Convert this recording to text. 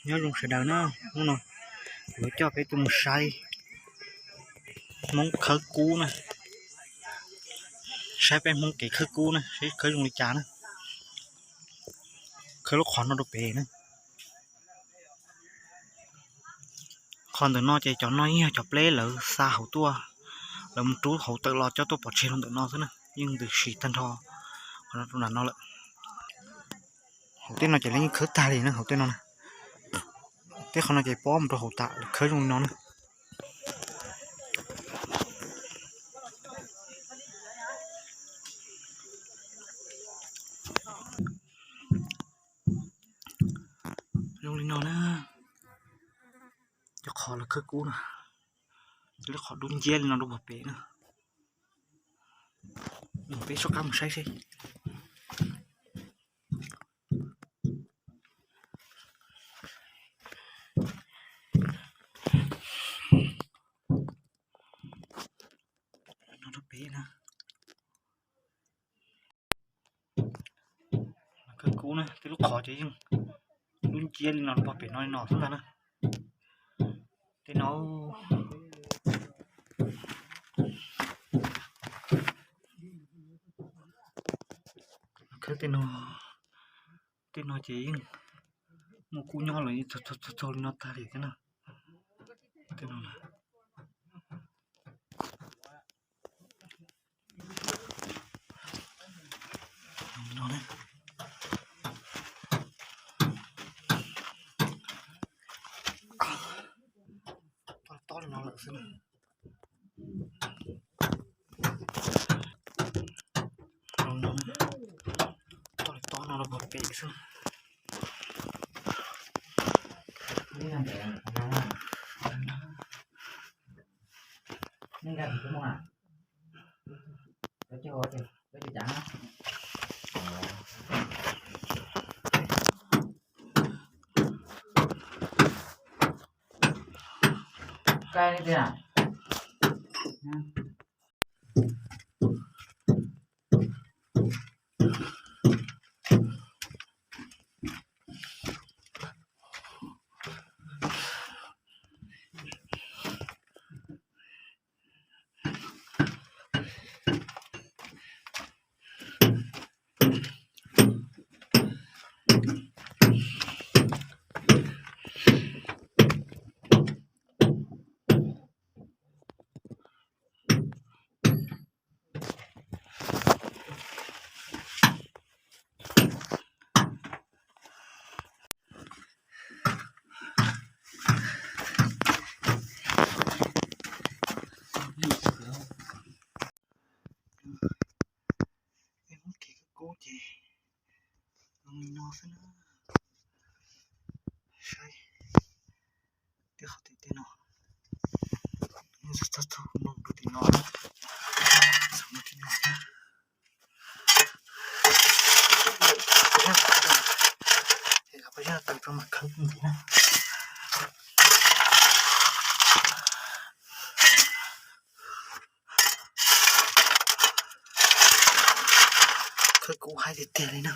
Nyob zoo sawv daws na, hnub no kuv yuav coj peb tuaj mus saib Hmoob khawb kub na, saib peb Hmoob kev khawb kub na, saib khawb zoo li cas na. Khawb lub qhov no rau pem na. Qhov ntawm no ces cov no yog cov pleb lawv xa hauv tuaj, lawv mus rub hauv tawm los coj tuaj pov tseg rau ntawm no xwb na, yeej ntws si tag nrho qhov no rau nram no lawm. Hauv tej no ces lawv yeej khawb tag li na, hauv tej no na. Tej qhov no ces pob mus rau hauv tas, lawv khawb zoo li no na. Zoo li no na, cov qhov lawv khawb kub na, lub qhov dub nciab li no rau pem na. Peb soj qab mus saib seb. No rau pem na. Khawb kub na, tej lub qhov ces yeej dub nciab li no rau pem no li no xwb ntag na. Tej no khawb tej no, tej no ces yeej muaj kub nyob los txog txog li no tag li thiab na. Tej no na. Tob li no lawm xwb na. Tob li tob no los pem xwb. Peb Hmoob kev khawb kub ces zoo li no xwb na. Saib tej qhov tim tej no, txog txog no rau tim no, txog no tim no na. Ces peb yog tus rau mam khawb ntxiv na. Khawb kub haib tiag tiag li na.